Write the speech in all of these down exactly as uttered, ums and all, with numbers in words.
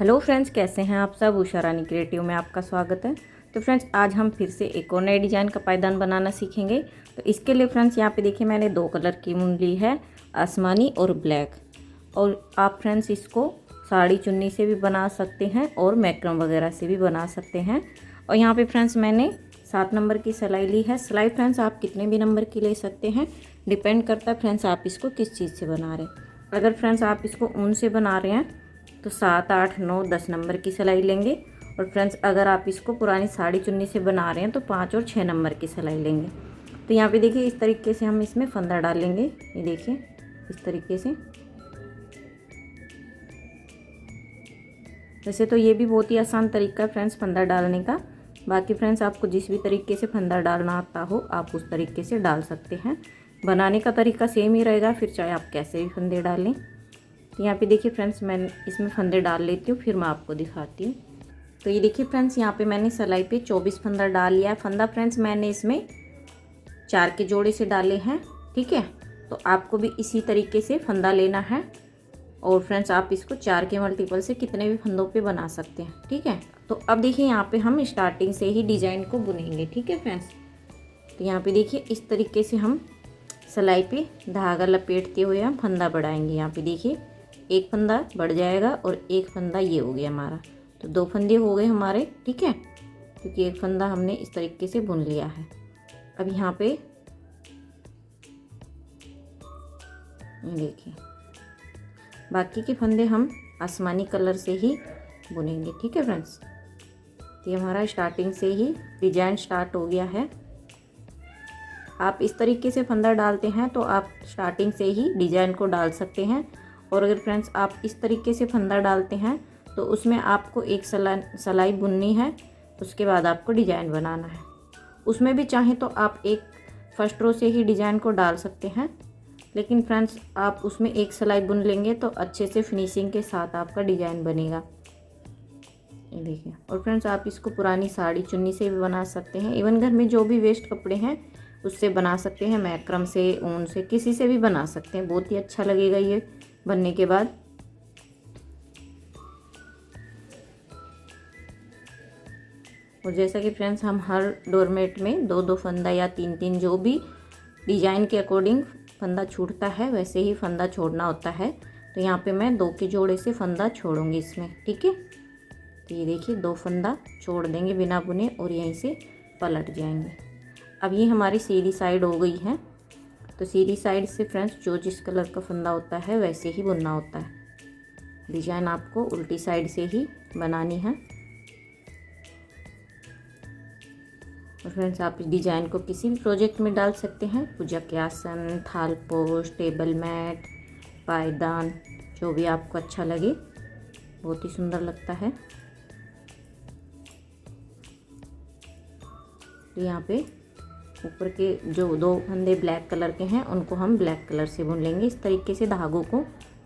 Hello friends, कैसे हैं आप सब? उषा रानी क्रिएटिव में आपका स्वागत है। तो फ्रेंड्स, आज हम फिर से एक और नए डिजाइन का पायदान बनाना सीखेंगे। तो इसके लिए फ्रेंड्स, यहाँ पे देखिए, मैंने दो कलर की ऊन ली है, आसमानी और ब्लैक। और आप फ्रेंड्स, इसको साड़ी चुन्नी से भी बना सकते हैं और मैक्रम वगैरह से भी बना सकते हैं। और यहाँ पे फ्रेंड्स, मैंने सात नंबर की सिलाई ली है। सिलाई फ्रेंड्स, आप कितने भी नंबर की ले सकते हैं, डिपेंड करता है फ्रेंड्स, आप इसको किस चीज़ से बना रहे हैं। अगर फ्रेंड्स, आप इसको ऊन से बना रहे हैं, तो सात, आठ, नौ, दस नंबर की सिलाई लेंगे। और फ्रेंड्स, अगर आप इसको पुरानी साड़ी चुन्नी से बना रहे हैं, तो पाँच और छः नंबर की सिलाई लेंगे। तो यहाँ पे देखिए, इस तरीके से हम इसमें फंदा डालेंगे। ये देखिए, इस तरीके से। वैसे तो ये भी बहुत ही आसान तरीका है फ्रेंड्स, फंदा डालने का। बाकी फ्रेंड्स, आपको जिस भी तरीके से फंदा डालना आता हो, आप उस तरीके से डाल सकते हैं। बनाने का तरीका सेम ही रहेगा, फिर चाहे आप कैसे भी फंदे डालें। तो यहाँ पे देखिए फ्रेंड्स, मैं इसमें फंदे डाल लेती हूँ, फिर मैं आपको दिखाती हूँ। तो ये देखिए फ्रेंड्स, यहाँ पे मैंने सिलाई पे चौबीस फंदा डाल लिया है। फंदा फ्रेंड्स, मैंने इसमें चार के जोड़े से डाले हैं, ठीक है। तो आपको भी इसी तरीके से फंदा लेना है। और फ्रेंड्स, आप इसको चार के मल्टीपल से कितने भी फंदों पे बना सकते हैं, ठीक है। तो अब देखिए, यहाँ पे हम स्टार्टिंग से ही डिजाइन को बुनेंगे, ठीक है फ्रेंड्स। तो यहाँ पे देखिए, इस तरीके से हम सिलाई पे धागा लपेटते हुए हम फंदा बढ़ाएंगे। यहाँ पे देखिए, एक फंदा बढ़ जाएगा और एक फंदा ये हो गया हमारा। तो दो फंदे हो गए हमारे, ठीक है, क्योंकि एक फंदा हमने इस तरीके से बुन लिया है। अब यहाँ पे ये देखिए, बाकी के फंदे हम आसमानी कलर से ही बुनेंगे, ठीक है फ्रेंड्स। तो ये हमारा स्टार्टिंग से ही डिजाइन स्टार्ट हो गया है। आप इस तरीके से फंदा डालते हैं तो आप स्टार्टिंग से ही डिजाइन को डाल सकते हैं। और अगर फ्रेंड्स, आप इस तरीके से फंदा डालते हैं तो उसमें आपको एक सला-, सिलाई बुननी है, उसके बाद आपको डिजाइन बनाना है। उसमें भी चाहें तो आप एक फर्स्ट रो से ही डिजाइन को डाल सकते हैं, लेकिन फ्रेंड्स, आप उसमें एक सिलाई बुन लेंगे तो अच्छे से फिनिशिंग के साथ आपका डिजाइन बनेगा। ये देखिए। और फ्रेंड्स, आप इसको पुरानी साड़ी चुन्नी से भी बना सकते हैं, इवन घर में जो भी वेस्ट कपड़े हैं उससे बना सकते हैं, मैक्रम से, ऊन से, किसी से भी बना सकते हैं। बहुत ही अच्छा लगेगा ये बनने के बाद। और जैसा कि फ्रेंड्स, हम हर डोरमेट में दो दो फंदा या तीन तीन, जो भी डिजाइन के अकॉर्डिंग फंदा छूटता है, वैसे ही फंदा छोड़ना होता है। तो यहाँ पे मैं दो के जोड़े से फंदा छोड़ूंगी इसमें, ठीक है। तो ये देखिए, दो फंदा छोड़ देंगे बिना बुने और यहीं से पलट जाएंगे। अब ये हमारी सीधी साइड हो गई है। तो सीधी साइड से फ्रेंड्स, जो जिस कलर का फंदा होता है, वैसे ही बुनना होता है। डिजाइन आपको उल्टी साइड से ही बनानी है। और फ्रेंड्स, आप इस डिजाइन को किसी भी प्रोजेक्ट में डाल सकते हैं, पूजा के आसन, थाल पोश, टेबल मैट, पायदान, जो भी आपको अच्छा लगे, बहुत ही सुंदर लगता है। तो यहाँ पे ऊपर के जो दो फंदे ब्लैक कलर के हैं, उनको हम ब्लैक कलर से बुन लेंगे, इस तरीके से धागों को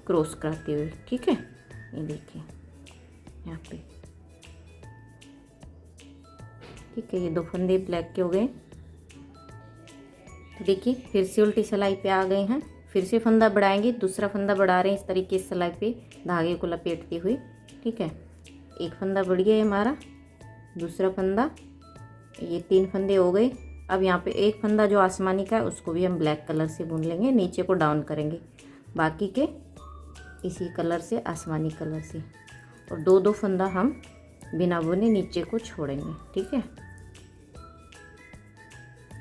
क्रॉस कराते हुए, ठीक है। ये देखिए, यहाँ पे, ठीक है, ये दो फंदे ब्लैक के हो गए। तो देखिए, फिर से उल्टी सिलाई पे आ गए हैं, फिर से फंदा बढ़ाएंगे, दूसरा फंदा बढ़ा रहे हैं इस तरीके से सिलाई पे धागे को लपेटते हुए, ठीक है। एक फंदा बढ़ गया है हमारा, दूसरा फंदा, ये तीन फंदे हो गए। अब यहाँ पे एक फंदा जो आसमानी का है, उसको भी हम ब्लैक कलर से बुन लेंगे, नीचे को डाउन करेंगे, बाकी के इसी कलर से, आसमानी कलर से। और दो दो फंदा हम बिना बुने नीचे को छोड़ेंगे, ठीक है।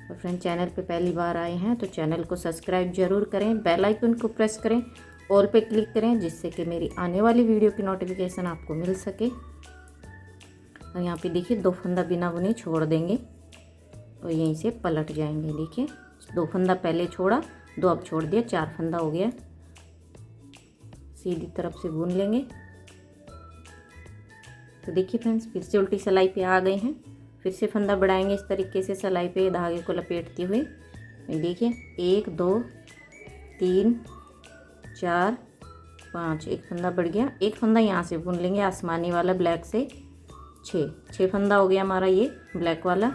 और फ्रेंड, चैनल पे पहली बार आए हैं तो चैनल को सब्सक्राइब जरूर करें, बेल आइकन को प्रेस करें, ऑल पे क्लिक करें, जिससे कि मेरी आने वाली वीडियो की नोटिफिकेशन आपको मिल सके। और यहाँ पे देखिए, दो फंदा बिना बुने छोड़ देंगे और यहीं से पलट जाएंगे। देखिए, दो फंदा पहले छोड़ा, दो अब छोड़ दिया, चार फंदा हो गया। सीधी तरफ से बुन लेंगे। तो देखिए फ्रेंड्स, फिर से उल्टी सिलाई पे आ गए हैं। फिर से फंदा बढ़ाएंगे इस तरीके से सिलाई पे धागे को लपेटते हुए। ये देखिए, एक, दो, तीन, चार, पाँच, एक फंदा बढ़ गया। एक फंदा यहाँ से बुन लेंगे आसमानी वाला ब्लैक से, छः, छः फंदा हो गया हमारा ये ब्लैक वाला।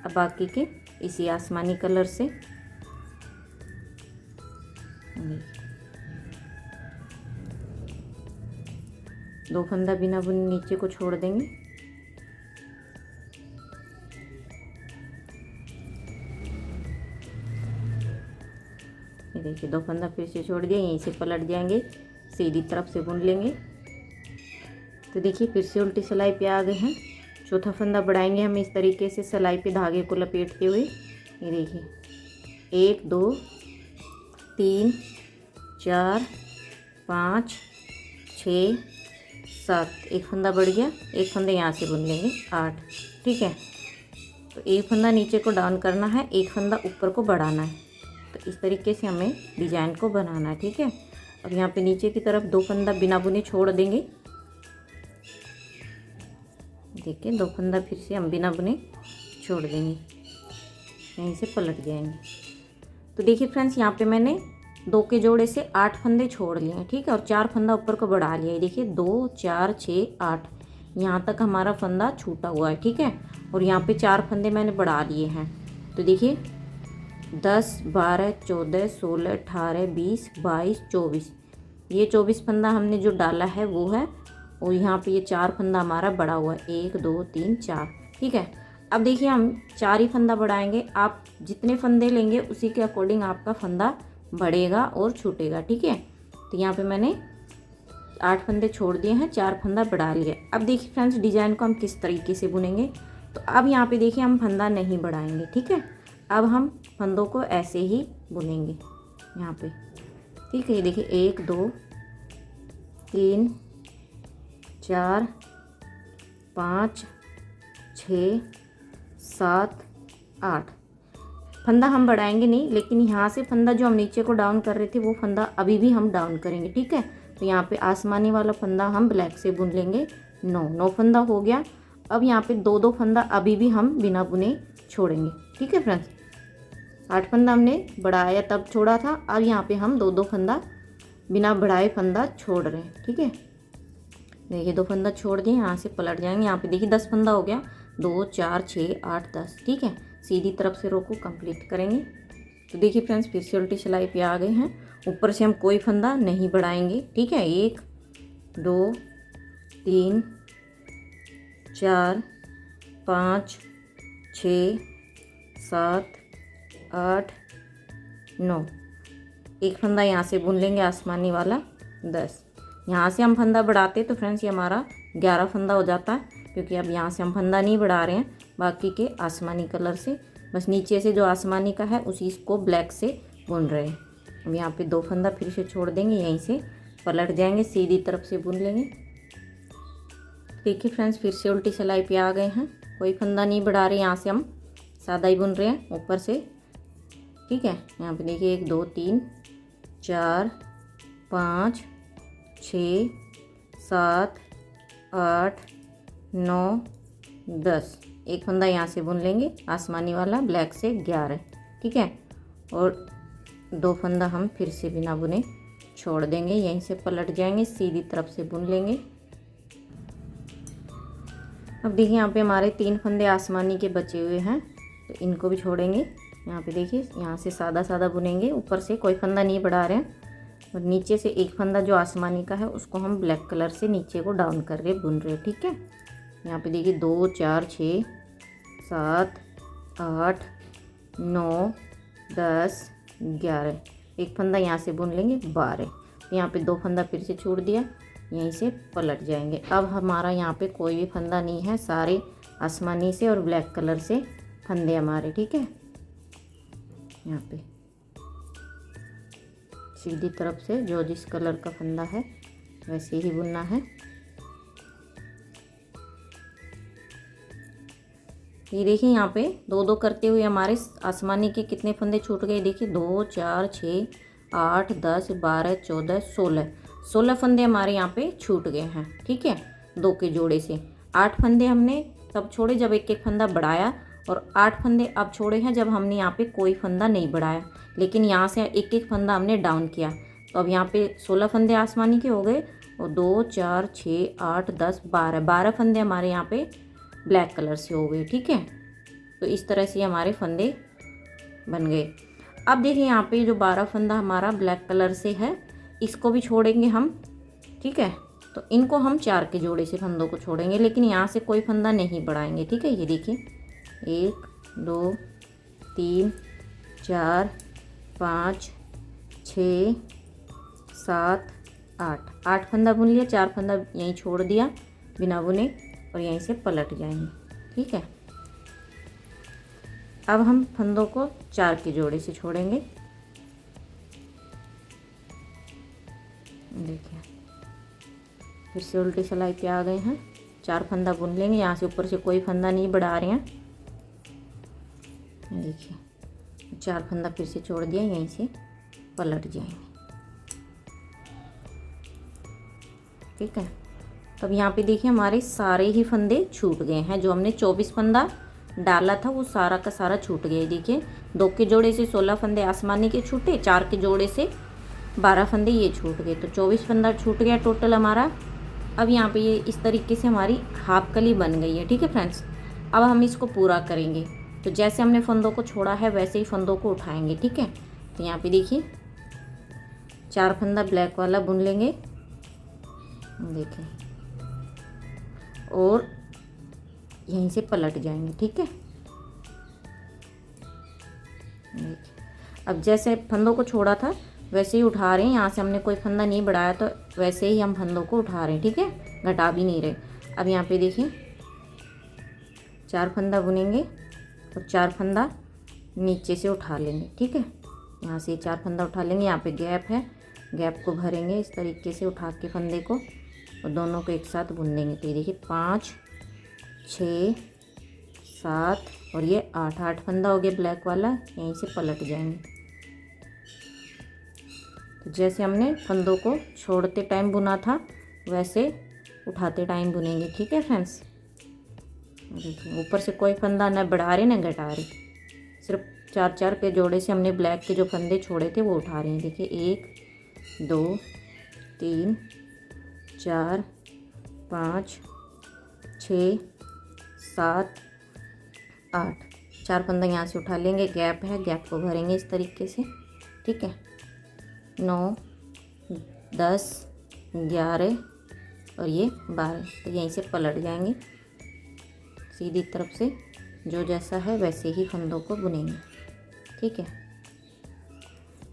अब बाकी के इसी आसमानी कलर से। दो फंदा बिना बुने नीचे को छोड़ देंगे। ये देखिए, दो फंदा फिर से छोड़ दिया, यहीं से पलट जाएंगे, सीधी तरफ से बुन लेंगे। तो देखिए, फिर से उल्टी सिलाई पे आ गए हैं। चौथा फंदा बढ़ाएंगे हम इस तरीके से सिलाई पे धागे को लपेटते हुए। ये देखिए, एक, दो, तीन, चार, पाँच, छः, सात, एक फंदा बढ़ गया, एक फंदा यहाँ से बुन लेंगे, आठ। ठीक है, तो एक फंदा नीचे को डाउन करना है, एक फंदा ऊपर को बढ़ाना है। तो इस तरीके से हमें डिजाइन को बनाना है। ठीक है, अब यहाँ पे नीचे की तरफ दो फंदा बिना बुने छोड़ देंगे। देखिए, दो फंदा फिर से हम बिना बुने छोड़ देंगे, यहीं से पलट जाएंगे। तो देखिए फ्रेंड्स, यहाँ पे मैंने दो के जोड़े से आठ फंदे छोड़ लिए हैं। ठीक है, और चार फंदा ऊपर को बढ़ा लिया है। देखिए, दो, चार, छः, आठ, यहाँ तक हमारा फंदा छूटा हुआ है। ठीक है, और यहाँ पे चार फंदे मैंने बढ़ा लिए हैं। तो देखिए, दस, बारह, चौदह, सोलह, अठारह, बीस, बाईस, चौबीस, ये चौबीस फंदा हमने जो डाला है वो है, और यहाँ पे ये चार फंदा हमारा बढ़ा हुआ है, एक, दो, तीन, चार। ठीक है, अब देखिए, हम चार ही फंदा बढ़ाएंगे। आप जितने फंदे लेंगे, उसी के अकॉर्डिंग आपका फंदा बढ़ेगा और छूटेगा। ठीक है, तो यहाँ पे मैंने आठ फंदे छोड़ दिए हैं, चार फंदा बढ़ा लिए। अब देखिए फ्रेंड्स, डिजाइन को हम किस तरीके से बुनेंगे। तो अब यहाँ पे देखिए, हम फंदा नहीं बढ़ाएंगे। ठीक है, अब हम फंदों को ऐसे ही बुनेंगे यहाँ पे। ठीक है, ये देखिए, एक, दो, तीन, चार, पाँच, छः, सात, आठ। फंदा हम बढ़ाएंगे नहीं, लेकिन यहाँ से फंदा जो हम नीचे को डाउन कर रहे थे, वो फंदा अभी भी हम डाउन करेंगे। ठीक है, तो यहाँ पे आसमानी वाला फंदा हम ब्लैक से बुन लेंगे। नौ, नौ फंदा हो गया। अब यहाँ पे दो दो फंदा अभी भी हम बिना बुने छोड़ेंगे। ठीक है फ्रेंड्स, आठ फंदा हमने बढ़ाया तब छोड़ा था, अब यहाँ पे हम दो दो फंदा बिना बढ़ाए फंदा छोड़ रहे हैं। ठीक है, देखिए, दो फंदा छोड़ दिए, यहाँ से पलट जाएंगे। यहाँ पे देखिए, दस फंदा हो गया, दो, चार, छः, आठ, दस। ठीक है, सीधी तरफ से row को कंप्लीट करेंगे। तो देखिए फ्रेंड्स, फिर से उल्टी सिलाई पे आ गए हैं। ऊपर से हम कोई फंदा नहीं बढ़ाएंगे। ठीक है, एक, दो, तीन, चार, पाँच, छः, सात, आठ, नौ। एक फंदा यहाँ से बुन लेंगे आसमानी वाला, दस। यहाँ से हम फंदा बढ़ाते तो फ्रेंड्स, ये हमारा ग्यारह फंदा हो जाता है, क्योंकि अब यहाँ से हम फंदा नहीं बढ़ा रहे हैं, बाकी के आसमानी कलर से, बस नीचे से जो आसमानी का है, उसी को ब्लैक से बुन रहे हैं। अब यहाँ पे दो फंदा फिर से छोड़ देंगे, यहीं से पलट जाएंगे, सीधी तरफ से बुन लेंगे। देखिए फ्रेंड्स, फिर से उल्टी सिलाई पे आ गए हैं, कोई फंदा नहीं बढ़ा रहे, यहाँ से हम सादा ही बुन रहे हैं ऊपर से। ठीक है, यहाँ पे देखिए, एक, दो, तीन, चार, पाँच, छः, सात, आठ, नौ, दस। एक फंदा यहाँ से बुन लेंगे, आसमानी वाला ब्लैक से, ग्यारह। ठीक है, और दो फंदा हम फिर से बिना बुने छोड़ देंगे, यहीं से पलट जाएंगे, सीधी तरफ से बुन लेंगे। अब देखिए, यहाँ पे हमारे तीन फंदे आसमानी के बचे हुए हैं, तो इनको भी छोड़ेंगे। यहाँ पे देखिए, यहाँ से सादा सादा बुनेंगे, ऊपर से कोई फंदा नहीं बढ़ा रहे हैं, और नीचे से एक फंदा जो आसमानी का है, उसको हम ब्लैक कलर से नीचे को डाउन कर रहे, बुन रहे। ठीक है, यहाँ पे देखिए, दो, चार, छः, सात, आठ, नौ, दस, ग्यारह। एक फंदा यहाँ से बुन लेंगे, बारह। यहाँ पे दो फंदा फिर से छोड़ दिया, यहीं से पलट जाएंगे। अब हमारा यहाँ पे कोई भी फंदा नहीं है, सारे आसमानी से और ब्लैक कलर से फंदे हमारे। ठीक है, यहाँ पे सीधी तरफ से जो जिस कलर का फंदा है, वैसे ही बुनना है। ये देखिए, यहाँ पे दो दो करते हुए हमारे आसमानी के कितने फंदे छूट गए। देखिए, दो, चार, छः, आठ, दस, बारह, चौदह, सोलह, सोलह फंदे हमारे यहाँ पे छूट गए हैं। ठीक है, दो के जोड़े से आठ फंदे हमने तब छोड़े, जब एक एक फंदा बढ़ाया, और आठ फंदे अब छोड़े हैं, जब हमने यहाँ पे कोई फंदा नहीं बढ़ाया, लेकिन यहाँ से एक एक फंदा हमने डाउन किया। तो अब यहाँ पे सोलह फंदे आसमानी के हो गए, और दो, चार, छः, आठ, दस, बारह, बारह फंदे हमारे यहाँ पे ब्लैक कलर से हो गए। ठीक है, तो इस तरह से हमारे फंदे बन गए। अब देखिए, यहाँ पे जो बारह फंदा हमारा ब्लैक कलर से है, इसको भी छोड़ेंगे हम। ठीक है, तो इनको हम चार के जोड़े से फंदों को छोड़ेंगे, लेकिन यहाँ से कोई फंदा नहीं बढ़ाएंगे। ठीक है, ये देखिए, एक, दो, तीन, चार, पाँच, छः, सात, आठ। आठ फंदा बुन लिया, चार फंदा यहीं छोड़ दिया बिना बुने, और यहीं से पलट जाएंगे। ठीक है, अब हम फंदों को चार के जोड़े से छोड़ेंगे। देखिए, फिर से उल्टी सिलाई पे आ गए हैं। चार फंदा बुन लेंगे, यहाँ से ऊपर से कोई फंदा नहीं बढ़ा रहे हैं। देखिए, चार फंदा फिर से छोड़ दिया, यहीं से पलट जाएंगे। ठीक है, तब यहाँ पे देखिए, हमारे सारे ही फंदे छूट गए हैं। जो हमने चौबीस फंदा डाला था, वो सारा का सारा छूट गया। देखिए, दो के जोड़े से सोलह फंदे आसमानी के छूटे, चार के जोड़े से बारह फंदे ये छूट गए, तो चौबीस फंदा छूट गया टोटल हमारा। अब यहाँ पे ये इस तरीके से हमारी हाफ कली बन गई है। ठीक है फ्रेंड्स, अब हम इसको पूरा करेंगे। तो जैसे हमने फंदों को छोड़ा है, वैसे ही फंदों को उठाएंगे। ठीक है, तो यहाँ पे देखिए, चार फंदा ब्लैक वाला बुन लेंगे, देखिए, और यहीं से पलट जाएंगे। ठीक है, देखिए, अब जैसे फंदों को छोड़ा था, वैसे ही उठा रहे हैं। यहाँ से हमने कोई फंदा नहीं बढ़ाया, तो वैसे ही हम फंदों को उठा रहे हैं। ठीक है, घटा भी नहीं रहे। अब यहाँ पे देखिए, चार फंदा बुनेंगे और चार फंदा नीचे से उठा लेंगे। ठीक है, यहाँ से चार फंदा उठा लेंगे। यहाँ पे गैप है, गैप को भरेंगे इस तरीके से उठा के फंदे को, और दोनों को एक साथ बुन देंगे। तो ये देखिए, पाँच, छः, सात और ये आठ, आठ फंदा हो गया ब्लैक वाला, यहीं से पलट जाएंगे। तो जैसे हमने फंदों को छोड़ते टाइम बुना था, वैसे उठाते टाइम बुनेंगे। ठीक है फ्रेंड्स, देखिए, ऊपर से कोई फंदा ना बढ़ा रहे ना घटा रहे, सिर्फ चार चार के जोड़े से हमने ब्लैक के जो फंदे छोड़े थे, वो उठा रहे हैं। देखिए, एक, दो, तीन, चार, पाँच, छः, सात, आठ। चार फंदा यहाँ से उठा लेंगे, गैप है, गैप को भरेंगे इस तरीके से। ठीक है, नौ, दस, ग्यारह और ये बारह। तो यहीं से पलट जाएंगे सीधी तरफ से, जो जैसा है वैसे ही फंदों को बुनेंगे। ठीक है,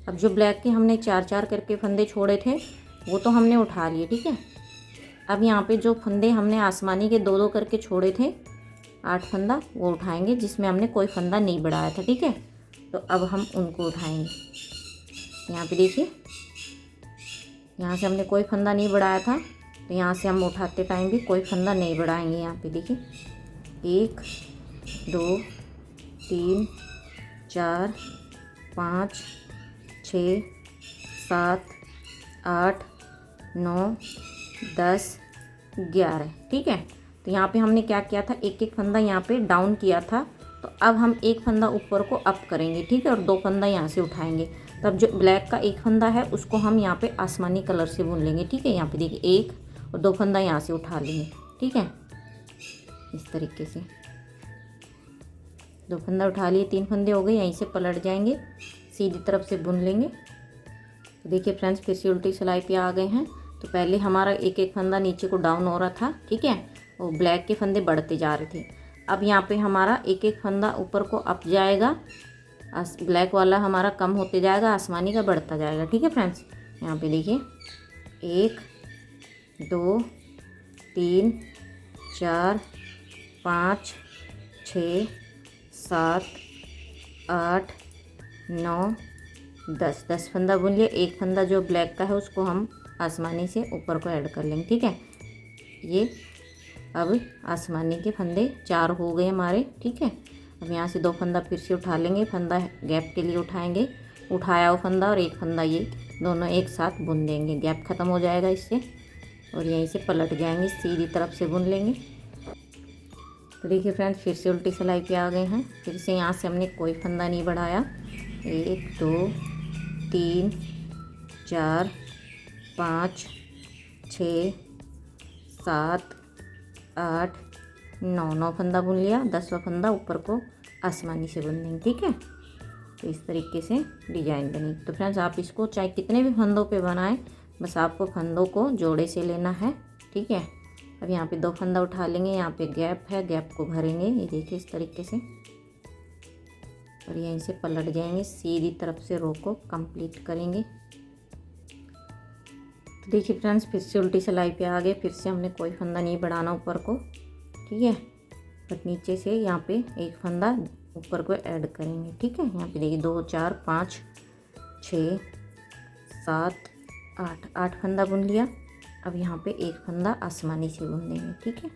अब जो ब्लैक के हमने चार चार करके फंदे छोड़े थे, वो तो हमने उठा लिए। ठीक है, अब यहाँ पे जो फंदे हमने आसमानी के दो दो करके छोड़े थे, आठ फंदा, वो उठाएंगे जिसमें हमने कोई फंदा नहीं बढ़ाया था। ठीक है, तो अब हम उनको उठाएंगे। यहाँ पे देखिए, यहाँ से हमने कोई फंदा नहीं बढ़ाया था, तो यहाँ से हम उठाते टाइम भी कोई फंदा नहीं बढ़ाएंगे। यहाँ पे देखिए, एक, दो, तीन, चार, पाँच, छः, सात, आठ, नौ, दस, ग्यारह। ठीक है, तो यहाँ पे हमने क्या किया था, एक एक फंदा यहाँ पे डाउन किया था, तो अब हम एक फंदा ऊपर को अप करेंगे। ठीक है, और दो फंदा यहाँ से उठाएंगे। तब जो ब्लैक का एक फंदा है, उसको हम यहाँ पे आसमानी कलर से बुन लेंगे। ठीक है, यहाँ पे देखिए, एक और दो फंदा यहाँ से उठा लेंगे। ठीक है, इस तरीके से दो फंदा उठा लिए, तीन फंदे हो गए, यहीं से पलट जाएंगे, सीधी तरफ से बुन लेंगे। तो देखिए फ्रेंड्स, फिर से उल्टी सिलाई पे आ गए हैं। तो पहले हमारा एक एक फंदा नीचे को डाउन हो रहा था, ठीक है, वो ब्लैक के फंदे बढ़ते जा रहे थे। अब यहाँ पे हमारा एक एक फंदा ऊपर को अप जाएगा, आस-, ब्लैक वाला हमारा कम होते जाएगा, आसमानी का बढ़ता जाएगा। ठीक है फ्रेंड्स, यहाँ पे देखिए, एक, दो, तीन, चार, पाँच, छः, सात, आठ, नौ, दस। दस फंदा बुन लिया। एक फंदा जो ब्लैक का है, उसको हम आसमानी से ऊपर को ऐड कर लेंगे। ठीक है, ये अब आसमानी के फंदे चार हो गए हमारे। ठीक है, अब यहाँ से दो फंदा फिर से उठा लेंगे, फंदा गैप के लिए उठाएंगे, उठाया हुआ फंदा और एक फंदा, ये दोनों एक साथ बुन देंगे, गैप ख़त्म हो जाएगा इससे। और यहीं से पलट जाएंगे, सीधी तरफ से बुन लेंगे। तो देखिए फ्रेंड्स, फिर से उल्टी सिलाई पे आ गए हैं। फिर से यहाँ से हमने कोई फंदा नहीं बढ़ाया। एक, दो, तीन, चार, पाँच, छः, सात, आठ, नौ, नौ फंदा बुन लिया, दसवाँ फंदा ऊपर को आसमानी से बुन देंगे। ठीक है, तो इस तरीके से डिजाइन बनी। तो फ्रेंड्स, आप इसको चाहे कितने भी फंदों पे बनाएं, बस आपको फंदों को जोड़े से लेना है। ठीक है। अब यहाँ पे दो फंदा उठा लेंगे, यहाँ पे गैप है, गैप को भरेंगे, ये देखिए इस तरीके से, और यहीं से पलट जाएंगे, सीधी तरफ से रो को कंप्लीट करेंगे। तो देखिए फ्रेंड्स, फिर से उल्टी सिलाई पे आ गए, फिर से हमने कोई फंदा नहीं बढ़ाना ऊपर को, ठीक है। बट नीचे से यहाँ पे एक फंदा ऊपर को ऐड करेंगे, ठीक है। यहाँ पे देखिए, दो, चार, पाँच, छः, सात, आठ, आठ फंदा बुन लिया। अब यहाँ पे एक फंदा आसमानी से बुन देंगे, ठीक है।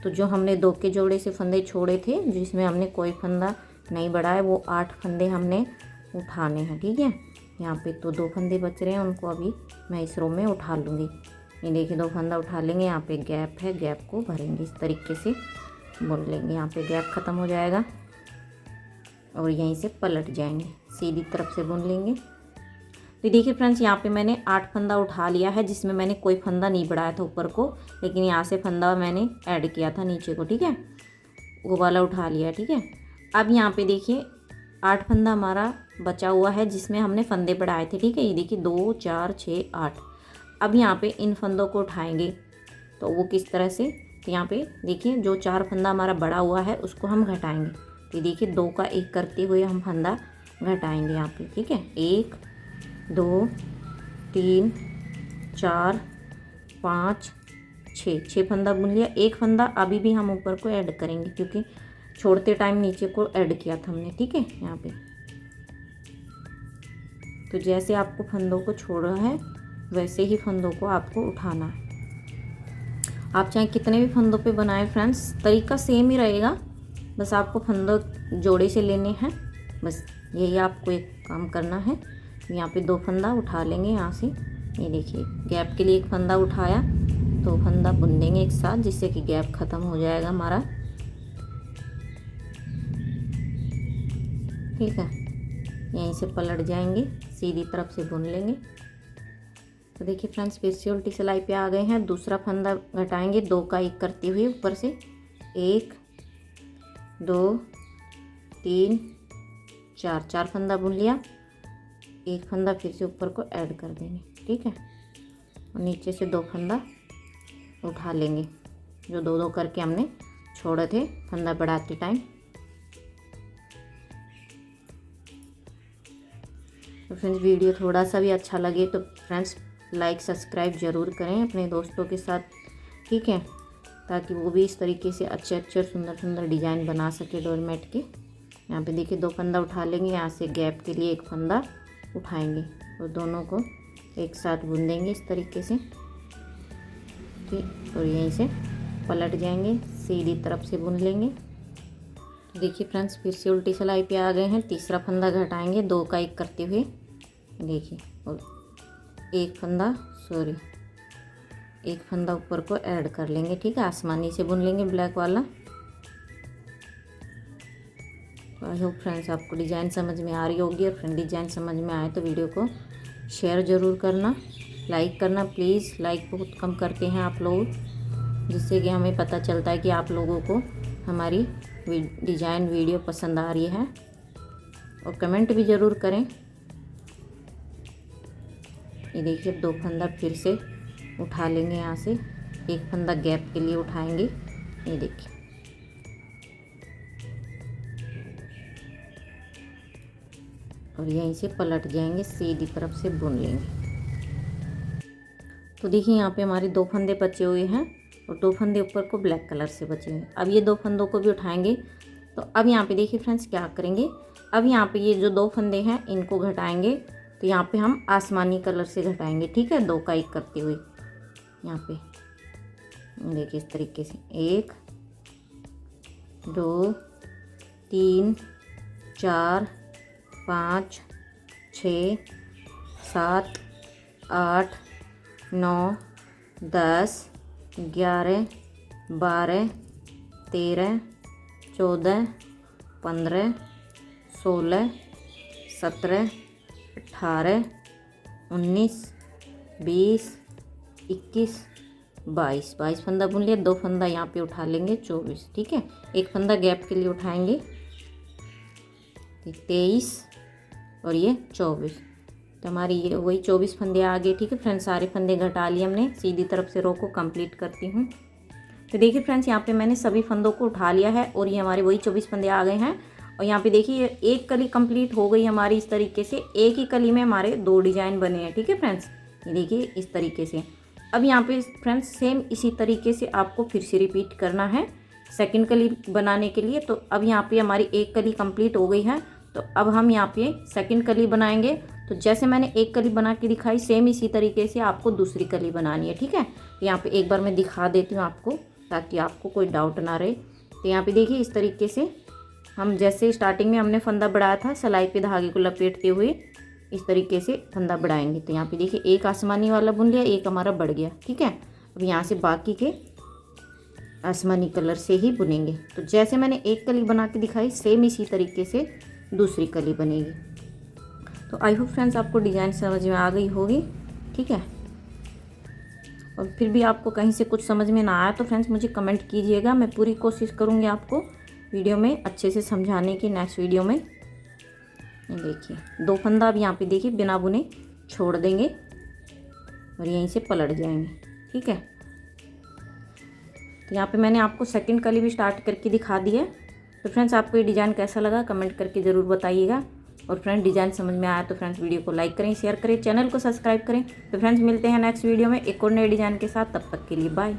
तो जो हमने दो के जोड़े से फंदे छोड़े थे, जिसमें हमने कोई फंदा नहीं बढ़ाया, वो आठ फंदे हमने उठाने हैं, ठीक है। यहाँ पे तो दो फंदे बच रहे हैं, उनको अभी मैं इस रो में उठा लूँगी। ये देखिए, दो फंदा उठा लेंगे, यहाँ पे गैप है, गैप को भरेंगे, इस तरीके से बुन लेंगे। यहाँ पे गैप ख़त्म हो जाएगा और यहीं से पलट जाएंगे, सीधी तरफ से बुन लेंगे। तो देखिए फ्रेंड्स, यहाँ पे मैंने आठ फंदा उठा लिया है, जिसमें मैंने कोई फंदा नहीं बढ़ाया था ऊपर को, लेकिन यहाँ से फंदा मैंने ऐड किया था नीचे को, ठीक है, वो वाला उठा लिया, ठीक है। अब यहाँ पे देखिए, आठ फंदा हमारा बचा हुआ है, जिसमें हमने फंदे बढ़ाए थे, ठीक है। ये देखिए, दो, चार, छः, आठ। अब यहाँ पे इन फंदों को उठाएंगे, तो वो किस तरह से, तो यहाँ पे देखिए, जो चार फंदा हमारा बड़ा हुआ है, उसको हम घटाएंगे। तो ये देखिए, दो का एक करते हुए हम फंदा घटाएंगे यहाँ पे, ठीक है। एक, दो, तीन, चार, पाँच, छः, छः फंदा बुन लिया। एक फंदा अभी भी हम ऊपर को ऐड करेंगे, क्योंकि छोड़ते टाइम नीचे को ऐड किया था हमने, ठीक है। यहाँ पे तो जैसे आपको फंदों को छोड़ा है, वैसे ही फंदों को आपको उठाना है। आप चाहे कितने भी फंदों पे बनाएं फ्रेंड्स, तरीका सेम ही रहेगा, बस आपको फंदों जोड़े से लेने हैं, बस यही आपको एक काम करना है। यहाँ पे दो फंदा उठा लेंगे यहाँ से। ये देखिए, गैप के लिए एक फंदा उठाया, दो फंदा बुन देंगे एक साथ, जिससे कि गैप ख़त्म हो जाएगा हमारा, ठीक है। यहीं से पलट जाएंगे, सीधी तरफ से बुन लेंगे। तो देखिए फ्रेंड्स, फिर से उल्टी सिलाई पे आ गए हैं। दूसरा फंदा घटाएंगे, दो का एक करते हुए ऊपर से, एक, दो, तीन, चार, चार फंदा बुन लिया। एक फंदा फिर से ऊपर को ऐड कर देंगे, ठीक है। और नीचे से दो फंदा उठा लेंगे, जो दो दो करके हमने छोड़े थे फंदा बढ़ाते टाइम। तो फ्रेंड्स, वीडियो थोड़ा सा भी अच्छा लगे तो फ्रेंड्स, लाइक सब्सक्राइब ज़रूर करें अपने दोस्तों के साथ, ठीक है, ताकि वो भी इस तरीके से अच्छे अच्छे और सुंदर सुंदर डिज़ाइन बना सके डोरमेट के। यहाँ पे देखिए, दो फंदा उठा लेंगे, यहाँ से गैप के लिए एक फंदा उठाएंगे और दोनों को एक साथ बुन देंगे इस तरीके से, ठीक। और यहीं से पलट जाएंगे, सीधी तरफ से बुन लेंगे। तो देखिए फ्रेंड्स, फिर से उल्टी सिलाई पे आ गए हैं। तीसरा फंदा घटाएंगे, दो का एक करते हुए। देखिए, और एक फंदा, सॉरी, एक फंदा ऊपर को ऐड कर लेंगे, ठीक है, आसमानी से बुन लेंगे ब्लैक वाला। तो आई होप फ्रेंड्स, आपको डिज़ाइन समझ में आ रही होगी, और फ्रेंड, डिज़ाइन समझ में आए तो वीडियो को शेयर ज़रूर करना, लाइक करना प्लीज़। लाइक बहुत कम करते हैं आप लोग, जिससे कि हमें पता चलता है कि आप लोगों को हमारी वी-, डिज़ाइन वीडियो पसंद आ रही है। और कमेंट भी ज़रूर करें। ये देखिए, अब दो फंदा फिर से उठा लेंगे, यहाँ से एक फंदा गैप के लिए उठाएंगे। ये देखिए, और यहीं से पलट जाएंगे, सीधी तरफ से बुन लेंगे। तो देखिए, यहाँ पे हमारे दो फंदे बचे हुए हैं और दो फंदे ऊपर को ब्लैक कलर से बचे हुए हैं। अब ये दो फंदों को भी उठाएंगे। तो अब यहाँ पे देखिए फ्रेंड्स, क्या करेंगे, अब यहाँ पे ये जो दो फंदे हैं, इनको घटाएंगे। तो यहाँ पे हम आसमानी कलर से घटाएंगे, ठीक है, दो का एक करते हुए। यहाँ पे देखिए, इस तरीके से एक, दो, तीन, चार, पाँच, छः, सात, आठ, नौ, दस, ग्यारह, बारह, तेरह, चौदह, पन्द्रह, सोलह, सत्रह, अठारह, उन्नीस, बीस, इक्कीस, बाईस, बाईस फंदा बुन लिया। दो फंदा यहाँ पे उठा लेंगे, चौबीस, ठीक है। एक फंदा गैप के लिए उठाएंगे, तेईस और ये चौबीस। तो हमारे ये वही चौबीस फंदे आ गए। ठीक है फ्रेंड्स, सारे फंदे घटा लिए हमने। सीधी तरफ से रो को कंप्लीट करती हूँ। तो देखिए फ्रेंड्स, यहाँ पे मैंने सभी फंदों को उठा लिया है और ये हमारे वही चौबीस फंदे आ गए हैं। और यहाँ पे देखिए, एक कली कंप्लीट हो गई हमारी। इस तरीके से एक ही कली में हमारे दो डिजाइन बने हैं। ठीक है फ्रेंड्स, ये देखिए इस तरीके से। अब यहाँ पे फ्रेंड्स, सेम इसी तरीके से आपको फिर से रिपीट करना है सेकंड कली बनाने के लिए। तो अब यहाँ पे हमारी एक कली कंप्लीट हो गई है। तो अब हम यहाँ पे सेकंड कली बनाएंगे। तो जैसे मैंने एक कली बना के दिखाई, सेम इसी तरीके से आपको दूसरी कली बनानी है। ठीक है, तो यहाँ पे एक बार मैं दिखा देती हूँ आपको, ताकि आपको कोई डाउट ना रहे। तो यहाँ पे देखिए, इस तरीके से हम, जैसे स्टार्टिंग में हमने फंदा बढ़ाया था, सिलाई पे धागे को लपेटते हुए इस तरीके से फंदा बढ़ाएंगे। तो यहाँ पे देखिए, एक आसमानी वाला बुन लिया, एक हमारा बढ़ गया। ठीक है, अब यहाँ से बाकी के आसमानी कलर से ही बुनेंगे। तो जैसे मैंने एक कली बना के दिखाई, सेम इसी तरीके से दूसरी कली बनेगी। तो आई होप फ्रेंड्स, आपको डिजाइन समझ में आ गई होगी। ठीक है, और फिर भी आपको कहीं से कुछ समझ में ना आया तो फ्रेंड्स, मुझे कमेंट कीजिएगा। मैं पूरी कोशिश करूँगी आपको वीडियो में अच्छे से समझाने की, नेक्स्ट वीडियो में। ये देखिए, दो फंदा अब यहाँ पे देखिए बिना बुने छोड़ देंगे और यहीं से पलट जाएंगे। ठीक है, तो यहाँ पे मैंने आपको सेकंड कली भी स्टार्ट करके दिखा दी है। तो फ्रेंड्स, आपको ये डिजाइन कैसा लगा, कमेंट करके ज़रूर बताइएगा। और फ्रेंड्स, डिजाइन समझ में आया तो फ्रेंड्स, वीडियो को लाइक करें, शेयर करें, चैनल को सब्सक्राइब करें। तो फ्रेंड्स, मिलते हैं नेक्स्ट वीडियो में एक और नए डिजाइन के साथ। तब तक के लिए बाय।